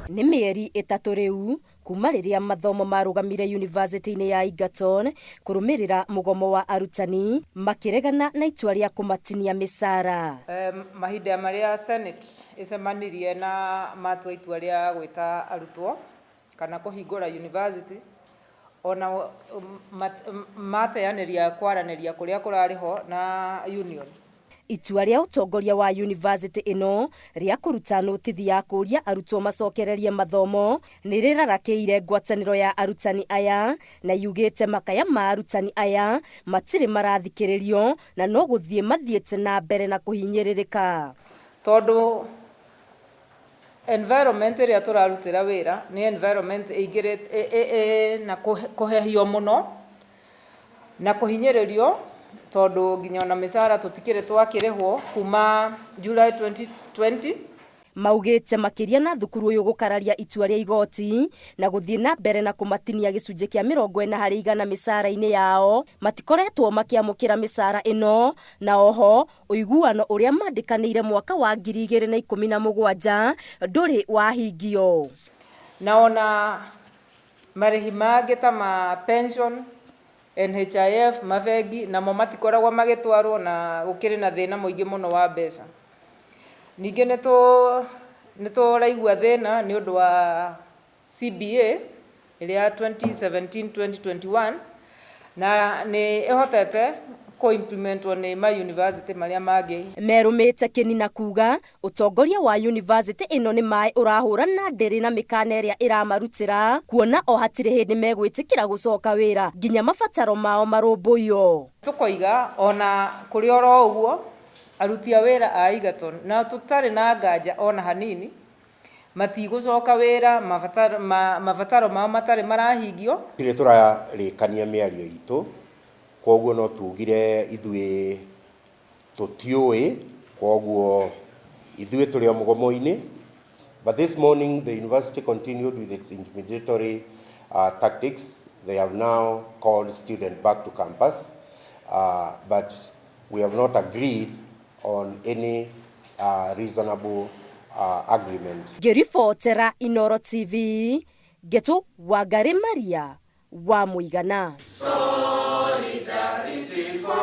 Nĩ mĩeri 3 rĩu kuma rĩrĩa mathomo marũgamire yunivasĩtĩ-inĩ ya Egerton kũrũmĩrĩra mũgomo wa arutani makĩregana na itua rĩa kũmatinia mĩcara. Mahinda marĩa Senate ĩcemanirie na matua itua rĩa gwĩta arutwo kana kũhingũra university, ona mateanĩria kwaranĩria kũrĩa kũrarĩ ho na union. Itua rĩa ũtongoria wa yunivasĩtĩ ĩno rĩa kũruta notithi ya kũũria arutwo macokererie mathomo nĩ rĩrarakĩire ngwatanĩro ya arutani aya na yugĩte makaya ma arutani aya matirĩ marathikĩrĩrio na no gũthiĩ mathiĩte na mbere na kũhinyĩrĩrĩka. Tondũ environment ĩrĩa tũrarutĩra wĩra nĩ environment ĩingĩrĩte na kũhehio mũno na kũhinyĩrĩrio, tondũ nginya ona mĩcara tũtikĩrĩ twakĩrĩhwo kuma July 2020. Maugĩte makĩria na thukuru ũyũ gũkararia itua rĩa igoti na gũthiĩ na mbere na kũmatinia gĩcunjĩ kĩa 40% mĩcara-inĩ yao, matikoretwo makĩamũkĩra mĩcara ĩno, na oho ũiguano ũrĩa mandĩkanĩire mwaka wa 2017 ndũrĩ wahingio. Na ona marĩhi mangĩ ta ma pension, NHIF, mabengi namo matikoragwo magĩtwarwo na gũkĩrĩ na thĩna mũingĩ mũno wa mbeca. Ningĩ nĩ tũraigua thĩna nĩ ũndũ wa CBA ĩrĩa ya 2017-2021 na nĩ ĩhotete kũ-implementwo nĩ ma university marĩa mangĩ. Merũmĩte kĩni na kuga ũtongoria wa yunivasĩtĩ ĩno nĩ maĩ ũrahũra na ndĩrĩ na mĩkana ĩrĩa ĩramarutĩra, kuona o hatirĩ hĩndĩ megwĩtĩkĩra gũcoka wĩra nginya mabataro mao marũmbũiyo. Tũkoiga ona kũrĩ oro ũguo aruti a wĩra a Egerton na tũtarĩ na nganja ona hanini matigũcoka wĩra mabataro mao matarĩ marahingio. Tũtirĩ tũrarĩkania mĩario itũ, koguo no tugire ithuĩ tũtiũĩ, koguo ithuĩ tũrĩ o mũgomo-inĩ. But this morning the university continued with its intimidatory tactics. They have now called students back to campus, but we have not agreed on any reasonable agreement. Ngĩribotera Inoro TV, Ngetu Wangari Maria wa Mũigana. Solidarity.